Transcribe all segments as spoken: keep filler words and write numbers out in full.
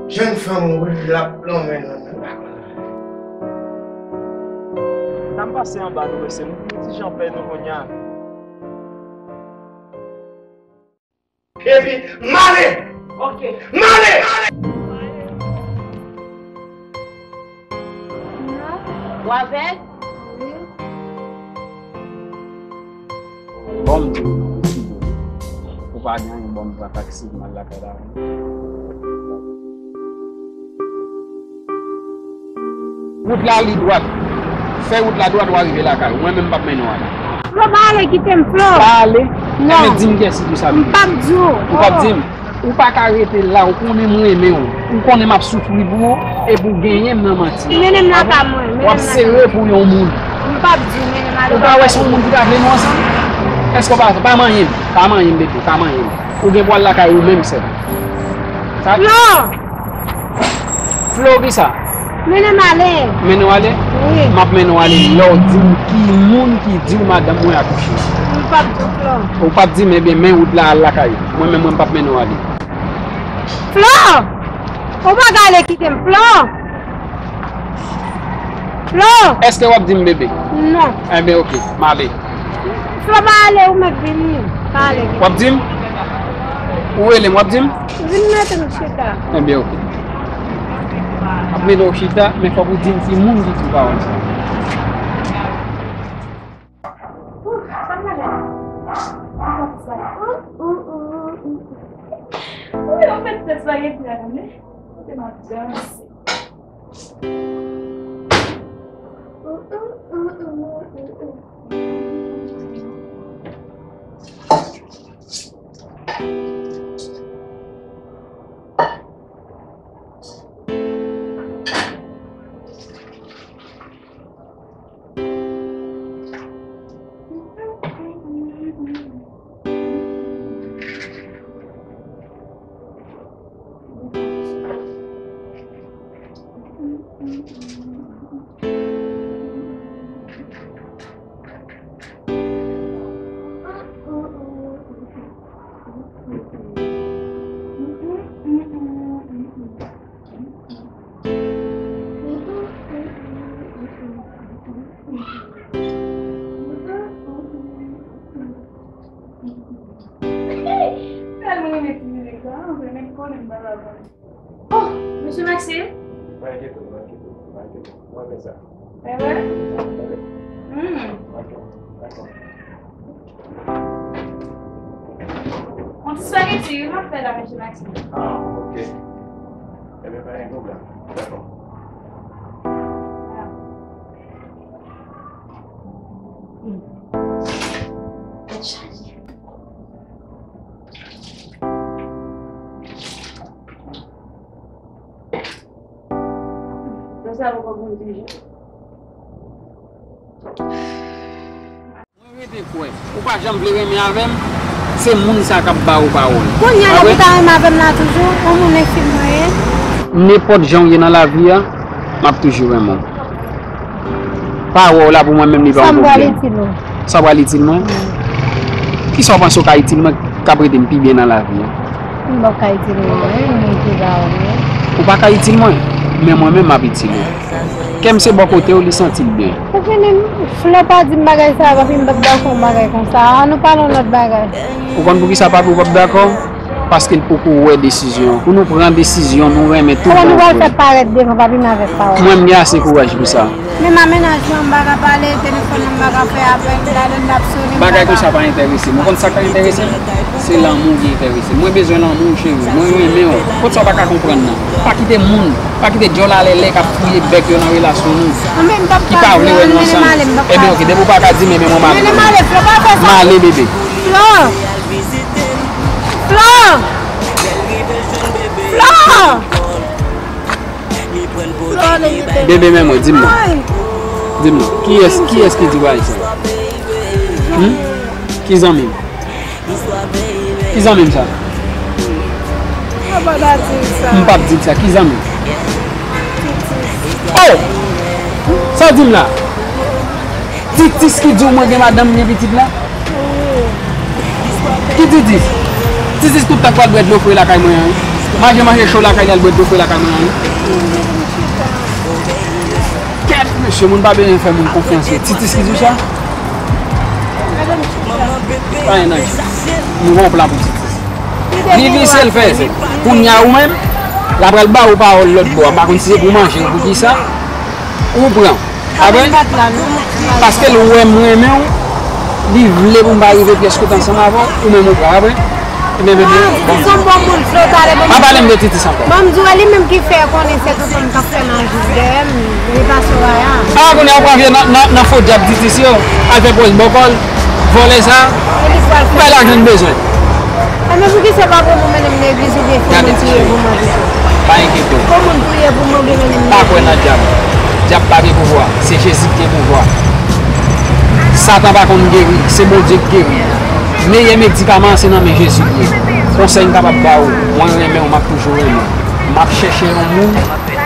Jèn fanm wouj la plonmen nou nan lakay. Sa m pase anba nou, mesye, nou pou ti jan pè nou kounye a. Epi, m ale! Ok. M ale! W avèg? Wi. Bon, m di w, ou pa gen anyen, bon, m pran taksi, m al lakay la. Wout la li dwat. Fè wout la dwat, w a rive lakay ou. Mwen menm m p ap mennen w ale. Flo, pa ale, kite m, Flo. Pa ale? Non. Ebyen, di m kiyès ki di w sa, bebe. M p ap di w. Ou p ap di m? Ou pa ka rete la, ou konnen m renmen w. Ou konnen m ap soufri pou ou, epi w genyen m nan manti. Mennen m lakay mwen, mennen m lakay. W ap sere pou yon moun. M p ap di w, mennen m ale. Ou pa wè se yon moun ki ta vle nou ansanm? Èske w pa, pa manyen m, pa manyen m, bebe, pa manyen m. Ou gen pou w al lakay ou menm sèl. Sa Flo! Flo, kisa? Mennen m ale. Mennen w ale? Wi. M ap mennen w ale lè w di m ki moun ki di w madanm mwen akouche. M p ap di w, Flo. Ou p ap di m, ebyen, men wout la al lakay ou. Mwen menm, mwen p ap mennen w ale. Flo! Ou pa ka ale kite m, Flo! Flo! Èske w ap di m, bebe? Non. Enben, oke, m ale. Flo, pa ale, ou mèt vini. Pa ale. W ap di m? Ou rele m, w ap di m? Vin mete m chita. Enben, oke. M ap mete w chita, men fòk ou di m ki moun ki di w pawòl sa. Ou, sa m gade la? Ou, ou, ou, ou, ou. Wi, ou mèt fè sa, e pi a, men. Kote m ap danse. Tèlman renmen ti mizik sa, anfen, men m konnen m pa ka konn. Oh, mesye Maxime? Pa enkyete w, pa enkyete w, pa enkyete w. Mwen renmen sa. E vre? Hmm. Ok, dakò. Yon ti spaghetti, wi, m ap fè la, mesye Maxime. Ah, ok. Ebyen, pa gen pwoblèm. Dakò. Ah. Hmm. Tèt chaje. Konsa poko konn toujou. Mwen rete kwè, ou pa janm vle renmen avè m, se moun sa k ap ba ou pawòl. Kounye a, lè ou ta renmen avè m la toujou, yon moun enfim mwen ye. Nenpòt jan w ye nan lavi a, m ap toujou renmen w. Pawòl la pou mwen menm li pa yon pwoblèm. Sa m pral itil ou? Sa pral itil mwen? Wi. Kisa w panse w ka itil mwen k ap rete m pi byen nan lavi a? M p ap ka itil ou non, e moun ki ba ou non. Ou pa ka itil mwen, men mwen menm m ap itil ou. Kè m se bò kote w, li santi l byen. Ou vini, Flo pa di m bagay sa a, papi, m p ap dakò yon bagay konsa. Ann nou pale yon lòt bagay. Ou konn poukisa papi w p ap dakò? Paske l poko wè desizyon an. Pou nou pran desizyon, nou renmen tout bon. Kòman nou pral fè parèt devan papi m avèk pawòl? Mwen, m gen ase kouraj pou sa. Menm a mennaj mwen, m pa ka pale, telefòn nan m pa ka fè apèl, ladan l ap sone, m pa ka. Bagay konsa pa enterese m. Ou konn sa k ta enterese m? Se lanmou ki enterese m. Mwen bezwen lanmou, cheri. Mwen renmen w. Kot sa w pa ka konprann nan? Pa kite moun, pa kite djòl alèlè k ap fouye bèk yo nan relasyon nou. Ki pa vle wè nou ansanm. Ebyen, ok, depi w pa ka di m, ebyen, mwen m ale. M ale, bebe. Flo! Flo! Flo! Bebe, men mwen, di m non. Di m non. Kiyès, kiyès ki di w Ayisyen? Hmm? Ki zanmi m? Ki zanmi m sa? M p ap di l sa. Ki zanmi m? Oh! Sa w di m la? Titis ki di w mwen gen madanm, m gen pitit la? Ki Titis? Titis tout tan k pral bwè dlo fre lakay mwen an, wi. Manje manje cho lakay li, al bwè dlo fre lakay mwen an wi. Kèt mesye, moun pa bezwen fè moun konfyans vre. Titis ki di w sa? Pa gen anyen. Nou gon plan pou Titis. Li visye l fè se. Kounye a ou menm, l ap pral ba ou pawòl lòt bò a. M pa konn si se pou manje ou pou kisa. Ou pran. Apre, paske l wè m renmen w, li vle pou m pa rive pyès kote ansanm avè w, ou menm ou pran. Apre, ebyen, bebe, bon. Titis se yon bon moun, Flo, talè ban m. Pa pale m de Titis ankò. Ban m di w, e li menm ki fè konnen se tonton m k ap fè nan jis dèyè m, li pase w aya. A, kounye a ou pran vye nan, nan, nan fo dyab Titis yo, al fè pòz bòkò l, vòlè sa, bay lajan l bezwen. Ebyen, poukisa w pa pran pou mennen m legliz oubyen fè moun priye pou mwen pito? Pa enkyete w. Fè moun priye pou mwen oubyen mennen m legliz. Pa kwè nan dyab. Dyab pa gen pouvwa. Se Jezi ki gen pouvwa. Satan pa konn geri. Se Bondye ki geri. Meyè medikaman an se nan men Jezi li ye. Konsèy m kapab ba w, mwen renmen w, m ap toujou renmen w. M ap chèche yon moun,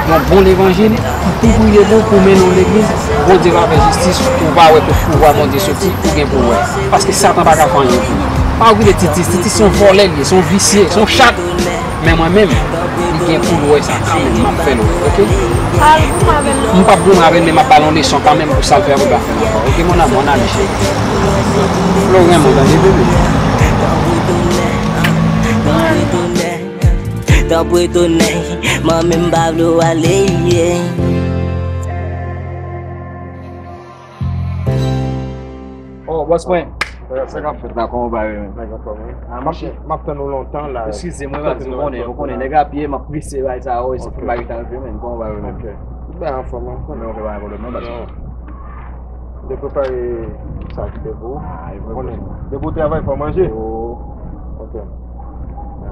yon bon levanjil, ki pou priye pou w, pou mennen w legliz, Bondye va fè jistis, ou va wè kot pouvwa Bondye soti, ou gen pou w wè. Paske Satan pa ka fè anyen pou ou. Pa okipe Titis, Titis se yon vòlè li ye, se yon visye, se yon chat. Men mwen menm, li gen pou l wè sa kanmenm, m ap fè l wè, oke? M p ap goumen avè l, men m ap ba l yon leson kanmenm pou sa l fè pou l pa fè l ankò. Oke, mon amour, on a lâché. Flo renmen w, tande, bebe. Tanpri tounen, manmi m pa vle w ale. Oh, bòs mwen. Sa k ap fèt la, kòman w ba yo menm? Nèg anfòm wi. Ah, m ap, m ap tann ou lontan la. Eskize mwen, Madi, ou konnen, ou konnen, nèg a pye, m ap prese bay sa yo, e se pou mari ta rive menm, kòman w ba yo menm? Ok. Tout bagay anfòm, wi. Men ok, pa gen pwoblèm non, Badi. Depi w prepare sa ki te pou ou. Ah, e vre, bòs mwen. Depi w travay, fò w manje. Oh. Ok.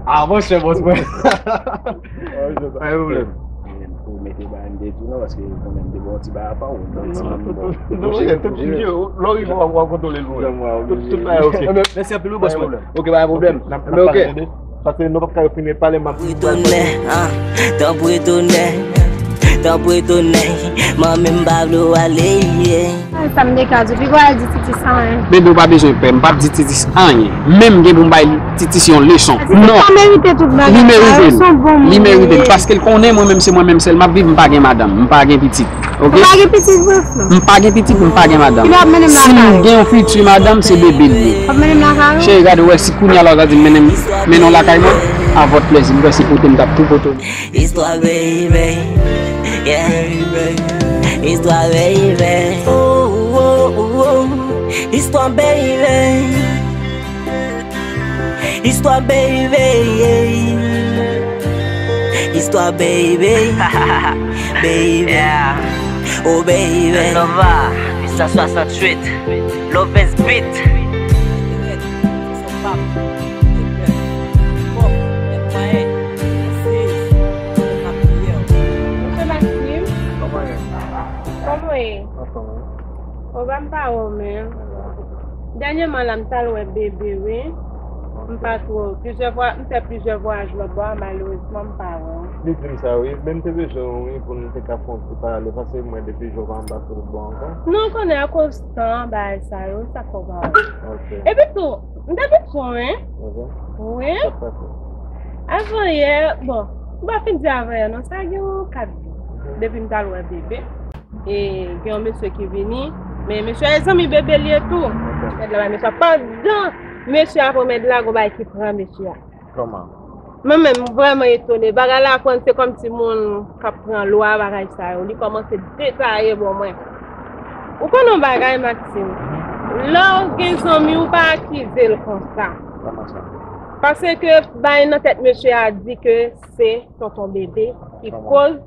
Ah, monchè, bòs mwen. Pa gen pwoblèm. Pou mete bagay m te di w non, paske ou konnen m te ba w ti bagay apa w. Tout, tout, tout, tout, lè w rive w ap kontwole l pou mwen. Tout, tout bagay ok. Mèsi anpil wi bòs mwen. Ok, pa gen pwoblèm. N ap pale tande. Paske nou p ap ka fini pale, m ap di. Tanpri tounen, ah, tanpri tounen, tanpri tounen, manmi m pa vle w ale. Sa m te ka di w, piga w al di Titis anyen. Bebe, ou pa bezwen pè, m p ap di Titis anyen. Menm gen pou m bay Titis yon leson. Non. Li pa merite tout bagay sa yo, se yon bon moun li ye. Li merite l, paske l konnen mwen menm se mwen menm sèl m ap viv, m pa gen madanm, m pa gen pitit. Ok? Ou pa gen pitit vre, Flo? M pa gen pitit, m pa gen madanm. Ki lè w ap mennen m lakay ou? Si m gen yon fiti madanm, se bebe l ye. W ap mennen m lakay ou? Cheri, gade, ou wè, si kounye a la w ta di m mennen m, mennen w lakay mwen, a vòt plèzi, m kwè se pote m t ap tou pote w. Istwa baby, yeah. Istwa baby, oh, oh, oh, oh. Istwa baby. Istwa baby, istwa baby, baby, yeah. Oh baby. Nova, huit cent soixante-huit, Lovens Beat. Mesye Maxime, kòman w ye? Anfòm wi. Ou pa m pa wè w menm. Dènyèman la m t al wè bebe wi. M pa two, plizyè vwa, m fè plizyè vwayaj lòt bò a, malerezman m pa wè w. Li di m sa wi, men m te bezwen w wi pou n te ka fè yon ti pale, paske m wè depi jou pa m pase lòt bò ankò. Non, ou konnen akoz tan bagay sa yo, sa k fè w pa wè m. Ok. Epi tou, m te vin fon wi. Ok. Wi. Sa k pase? Avanyè, bon, m pa fin di avanyè non, sa gen yon kat jou depi m t al wè bebe. E gen yon mesye ki vini, men mesye a e zanmi bebe l ye tou. Mèt la bay mesye a. Pandan mesye a pran mèt la, gon bagay ki pran mesye a. Kòman? Mwen menm, m vrèman etone. Bagay la pran, se kòmsi moun k ap pran lwa, bagay sa yo. Li kòmanse detaye bò mwen. Ou konn yon bagay, Maxime? Lè w gen zanmi, ou pa akize l konsa. Kòman sa? Paske bagay nan tèt mesye a di ke se tonton bebe ki koz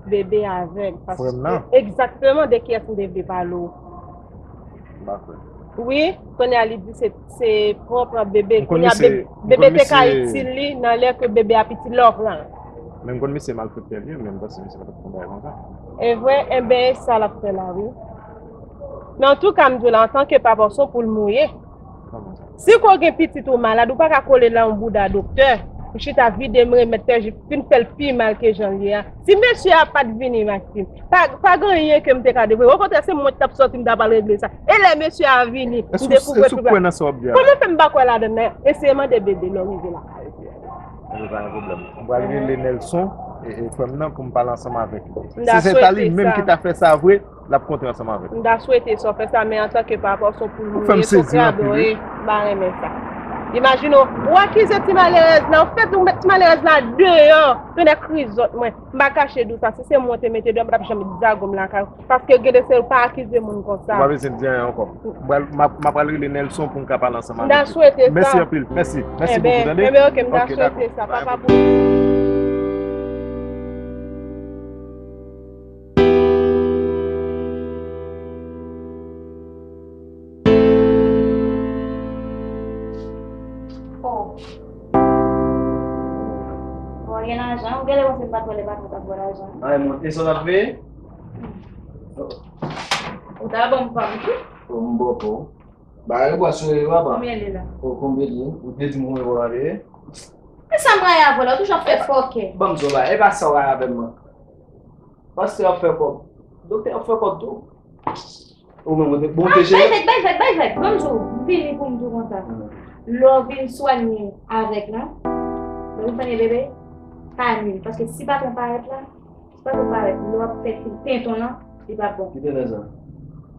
bebe avèg. Paske egzakteman de kiyès m te vle pale w. Wi, kounye a li di se, se pran, pran bebe. Kounye a bebe te ka itil li nan lè ke bebe ap itil lè w pran l. Men m konn misye malfektè li, men m panse misye pa t ap fè yon bagay konsa. E vre, enben e sa l ap fè la wi. Men antouka m di w la, antanke papa w se yon poul mouye. Si ke w gen pitit ou malad, ou pa ka kole nan yon bouda doktè pou chita vide m remèd fè jis fin fè l pi mal ke jan l ye a. Si mesye a pa t vini, Maxime, pa, pa gen anyen ke m te ka devwe. Okontrè, se mwen ki t ap sòti, m ta pral regle sa. E lè mesye a vini, m dekouvri tout bagay. Kòman fè m pa kwè ladann nan? Eseye mande bebe lè w rive lakay ou. Ebyen, pa gen pwoblèm. Mwen pral rele Nelson, e, e, frè m nan, pou m pale ansanm avèk li. Si se ta li menm ki ta fè sa vre, l ap kontre ansanm avèk li. M ta swete sa w fè sa, men antanke papa, w se yon poul mouri, w se yon krab, wi, m pa renmen sa. Imajine w, w akize ti malerèz la, w fè tou met ti malerèz la deyò, tounen krizòt mwen. M pa kache di w sa, si se mwen w te mete deyò, m t ap janm met zago m lakay ou. Paske gen de se yo pa akize moun konsa. Ou pa bezwen di anyen ankò. M pral, m ap, m ap pral rele Nelson pou m ka pale ansanm avèk li. M ta swete sa. Mèsi anpil. Mèsi. Mèsi bokou, tande? Enben, enben, oke, m ta swete sa. Papa pou Oh. Bon, gen lajan. Ou genlè panse m pa t wè lè patwon t ap ba w lajan. Ay, monte sa w t ap veye? Ou ta ban m pa m tou? Bon, m ba w pa w. Bagay ou pa sou yo, papa. Konbyen li la? Oh, konbyen li? Ou te di m konbyen pou w ale? Men sa m rayi avè w la, ou toujou ap fè fòkè. Ban m di w bagay, e pa sa w rayi avè m nan. Pastè ap fè kòb. Doktè ap fè kòb tou. Ou menm, ou te, bon, ou te jere. Bay vèk, bay vèk, bay vèk. Ban m di w, m vini pou m di w konsa. Lè w vin swanye avèk la, lè w vin swanye bebe, pa ni l. Paske si patwon parèt la, si patwon parèt, lè w ap fè ti tenton lan, li p ap bon. Ki tenten sa?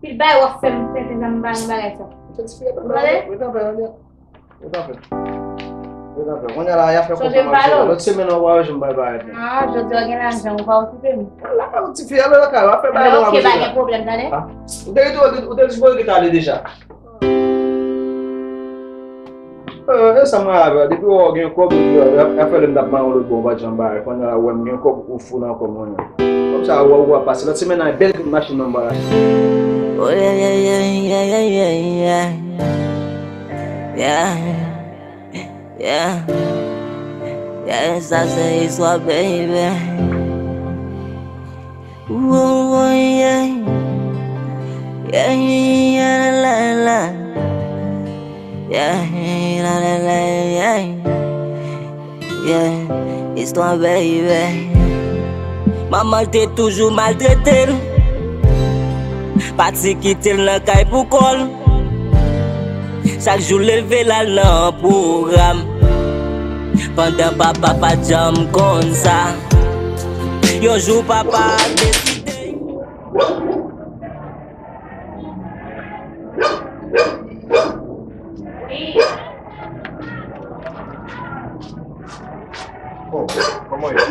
Pil bagay w ap fè m tenten sa, m pa renmen bagay sa. Ou tande? Ou tande? Yo t ap fè. Yo t ap fè. Kounye a la, y ap fè konpranmasyon. Lòt semèn, w ap wè jan m pral parèt la. Ah, jodi a gen lajan, ou pa okipe m. Lakay ou tifi, ale lakay ou, ap fè bagay nou. Ok, pa gen pwoblèm, tande? Ah, ou te, ou te, ou te sipoze gentan ale deja. Eh, e sa m rayi avè w, depi w wè w gen kòb, epi y ap, y ap fè lè m t ap mare w lòt bò, w pa t janm bare. Kounye a la, ou wè m gen kòb, ou fou nan kòb mwen an. Kòb sa, w ap, w ap pase. Lòt semèn nan, bèl machin nan m pral achte. Oh, yeah, yeah, yeah, yeah, yeah, yeah, yeah. Yeah, yeah, yeah. Yeah. Yeah, sa se istwa, baby. Ooh, ooh, yeah. Yeah, yeah, yeah, la, la, la. Yeah, yeah, la, la, la, yeah. Yeah, istwa, baby. Manman l te toujou maltrete l. Pati kite l nan kay pou kò l. Chak jou leve l al nan pwogram. Pandan papa pa t janm konn sa. Yon jou papa deside. Bon, kòman w ye?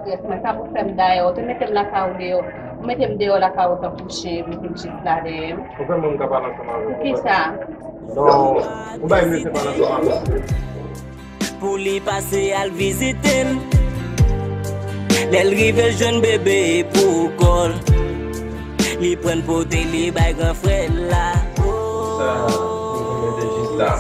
Yes, mwen, sa pou fè m dayè. Ou te mete m lakay ou deyò. Ou mete m deyò lakay ou tankou chen, epi w vin jis la dèyè m. Ou fè m ka pale ansanm avè w. Poukisa? Non, ou bay m lese pale ansanm avè w. Pou li pase al vizite l. Lè l rive, l jwenn bebe pou kò l. Li pran l pote li bay gran frè l la. Sa, ou mete jis la.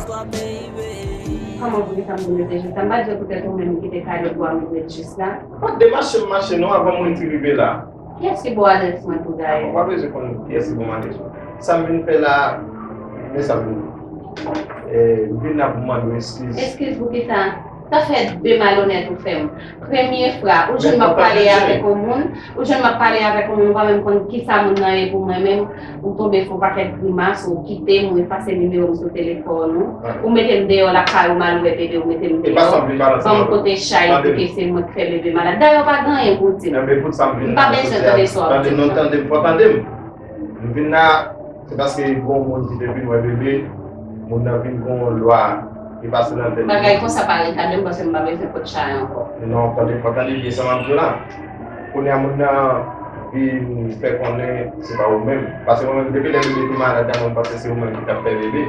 Kòman pou ki sa m pou mete jis la? M pa di w poutèt ou menm ki te kale bwa m ret jis la. Pa t demache m mache non avan mwen te rive la. Kiyès ki ba w adrès mwen tou dayè? Ou pa bezwen konn kiyès ki ba m adrès ou. Sa m vin fè la, men sa m vin. Eh, m vin la pou m mande w eskiz. Eskiz pou kisa? Sa fè de malonèt ou fè m. Premye fwa, ou jwenn m ap pale avèk yon moun, ou jwenn m ap pale avèk yon moun, ou pa menm konn kisa moun nan ye pou mwen menm, ou tonbe fè yon pakèt grimas, ou kite m, ou efase nimewo m sou telefòn ou, ou mete m deyò lakay ou m al wè bebe, ou mete m deyò, ban m kote chay, pou ke se mwen k fè bebe malad. Dayè, ou pa gen anyen pou w di m. M pa bezwen tande sa w ap di m nan. Tande m, fò tande m. M vin la, se paske gon moun ki te vin wè bebe, moun nan vin gon lwa ki pase nan tèt li. Bagay konsa pa retade m, paske m pa bezwen kot chay ankò. Non, tande, fò tande byen sa m ap di w la. Kounye a moun nan vin fè konnen se pa ou menm. Paske mwen menm, depi lè bebe te malad la, mwen panse se ou menm ki t ap fè bebe.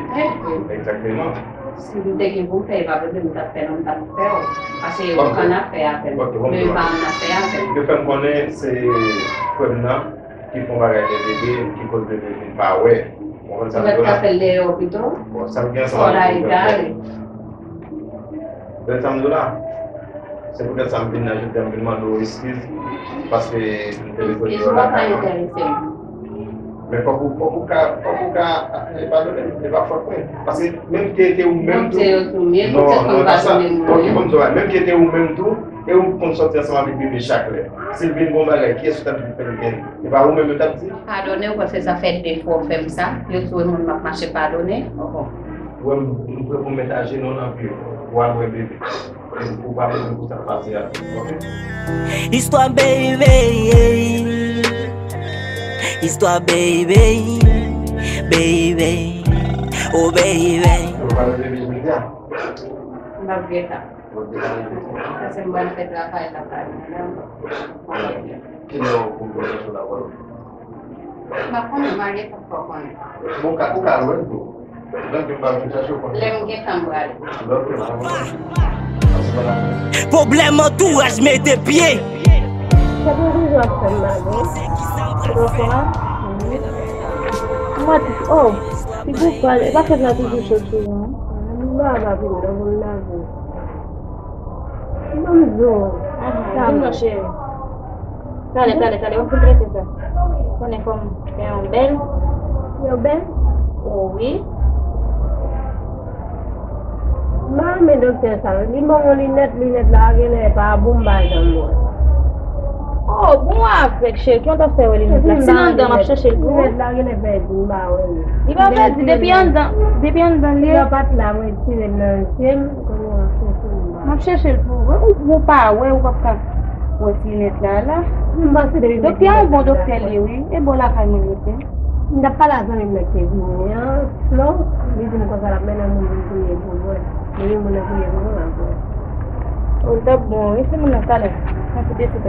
Egzakteman. Si m te gen pou m fè, e pa bebe m t ap fè non, m t ap fè w. Paske yo pa annafè avè m. Men yo pa annafè avè m. Yo fè m konnen se frè m nan ki fè yon bagay de bebe, ki koz bebe vin pa wè. Ou konprann sa m di w la? Ou mèt ka fè l deyò pito. Bon, sa m gen ansanm avèk ou, frè m. Ou konprann sa m di w la? Se poutèt sa m vin la jodi a, m vin mande w eskiz, paske m te bezwen deyò lakay ou. Eskiz ou pa ka enterese m. Men fòk ou, fòk ou ka, fòk ou ka, eh, padone m, e pa fòt mwen. Paske menm ke te ou menm tou. Bondye yo tou, men non, poutèt non, e pa sa. Ok, ban m di w bagay, menm ke te ou menm tou, e ou konn sòti ansanm avèk bebe chak lè. Si l vin gon bagay, kiyès ou t ap di pou fè l gen? E pa ou menm yo t ap di? Padone, ou panse sa fè de fwa w fè m sa? Yo tou e moun m ap mache padone? Ou wè m, m prè pou m met ajenou nan pye w, pou w al wè bebe. Ou pa bezwen pou sa pase a, ok? Istwa baby. Istwa baby. Baby. Oh baby. Ou pa bezwen vin jodi a? M ap gentan. Paske m pral fè travay la pa li menm. Kilè w pou vin jodi a? M ap konnen, m a gentan fè w konnen. Bon, ou ka, ou ka lwen tou. Lè m gen tan, m prale. Pwoblèm antouraj mete pye. Se pou rezon ap fè m mal, wi. Ou konprann? Mwen, oh, si pou pale, e pa fèt la toujou cho sou ou, non? M pa, pa vin nan moun nan vre. Ban m di w. Aha, di m non, cheri. Talè, talè, talè, w ap fin trete sa. Konnen fò m fè yon bèl. Yon bèl? Oh, wi. M pa renmen doktè sa yo. Li ban m yon linèt, linèt la genlè pa bon, m pa janm wè. Oh, bon avèk cheri, ki yon doktè wè linèt la? Si nan dan, m ap chèche l pou ou. Linèt la genlè pèdi, m pa wè l. Li pa pèdi, depi anndan, depi anndan li ye. Li pa t la, mwen retire l nan zye m, kounye a m ap chèche l. M ap chèche l pou ou. Ou, ou pa wè, ou p ap ka wè ti linèt la, la. M panse depi doktè a yon bon doktè li ye, wi. E bò lakay mwen l rete. M t ap pale a zanmi m nan ki te vini an, Flo, li di m konsa l ap mennen moun vin priye pou mwen. Li di moun nan priye pou mwen, m ap wè. Oh, l t ap bon, wi, se moun nan talè. Nan tout de tout.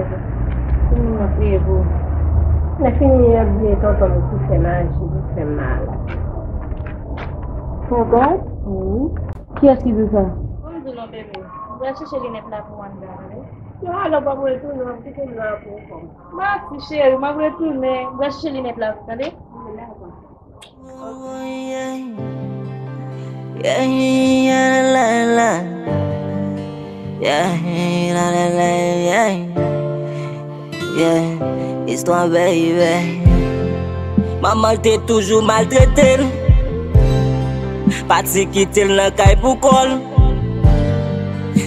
Se moun nan priye pou ou. Lè fini, y ap di tonton m ki fè maji, ki fè mal. Tonton? Wi. Kiyès ki di sa? Ban m di w non, bebe. M pral chèche linèt la pou w anndan, tande? Yo, alò, pa pou retounen, w ap kite m nan pou ou kòm. Mati, cheri, m ap retounen. M pral chèche linèt la, tande? Wi, dakò. Yeah, yeah, la, la, la. Yeah, la, la, la, yeah. Yeah, istwa baby. Manman l te toujou maltrete l. Pati kite l nan kay pou kò l.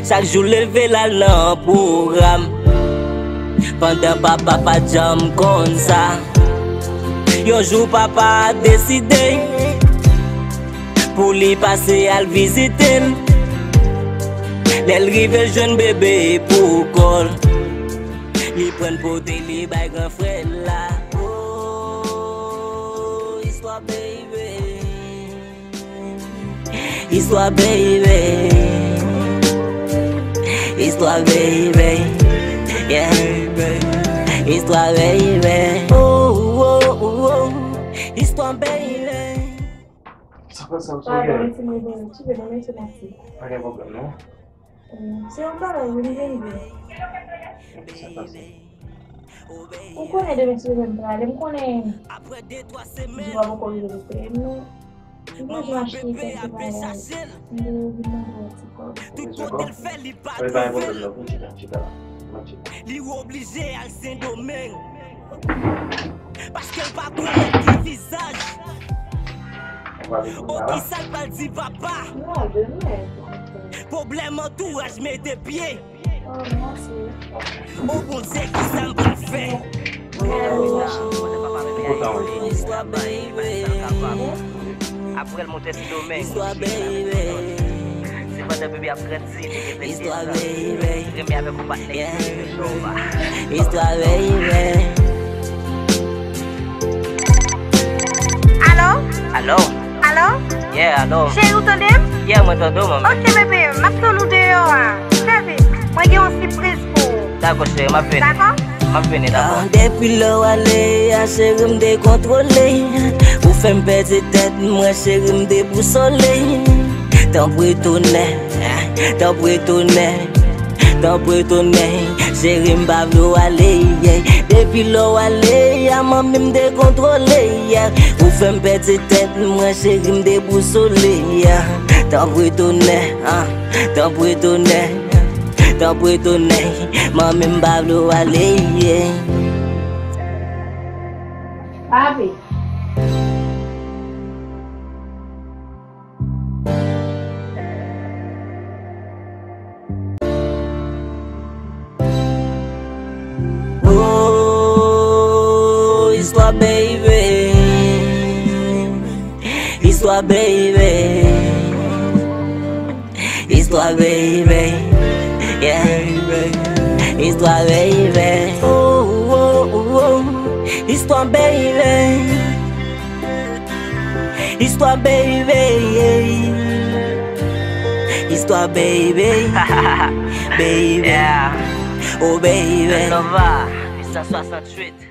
Chak jou leve l al nan pwogram. Pandan papa pa t janm konn sa. Yon jou papa a deside pou li pase al vizite l. Lè l rive l jwenn bebe pou kò l. Li pran l pote li bay gran frè l la. Oh, istwa baby. Istwa baby. Istwa baby. Yeah. Istwa baby. Oh, oh, oh, oh. Istwa baby. Sa fè sa, ou sou. Padon, wi, ti bebe, wi, ti bebe, wi, ti bebe. Pa gen pwoblèm, non. Mm, se yon bagay, wi, li vin vin. Sa pase. Ou konnen demen si m prale, m konnen. Jou a poko rive pou peye m, non. M bezwen achte kèk bagay. M te vin mande yon ti kòb. Tout kote l fè li pa twouve l. Li oblije al Sendomeng. Paske l pa konnen ki vizaj. O kisa l pral di papa. Pwoblèm antouraj mete pye. O Bondye, kisa m pral fè? Apre l monte Sendomeng. Se pandan bebe ap grandi, li gen plezi sa. Renmen avèk yon patnè ki rele Jova. Istwa baby. Alo? Alo? Alo? Yeah, alo. Cheri, ou tande m? Yeah, mwen tande w, manmi. Ok, bebe, m ap tann ou deyò a. Trè vit. Mwen gen yon sipriz pou ou. Dakò, cheri, m ap vini. Dakò? M ap vini, dakò. Ah, depi lè w ale a, cheri, m dekontwole. Ou fè m pèdi tèt mwen, cheri, m debousole. Tanpri tounen, tanpri tounen, tanpri tounen. Cheri, m pa vle w ale, yeah. Depi lè w ale a, manmi, m dekontwole, yeah. Ou fè m pèdi tèt mwen, cheri, m debousole, yeah. Tanpri tounen, ah, tanpri tounen, tanpri tounen. Manmi, m pa vle w ale, yeah. Papi. Oh, istwa baby. Istwa baby. Istwa baby. Yeah. Baby. Istwa baby. Oh, oh, oh, oh. Istwa baby. Istwa baby. Istwa baby. Baby. Yeah. Oh baby. Nova, huit cent soixante-huit.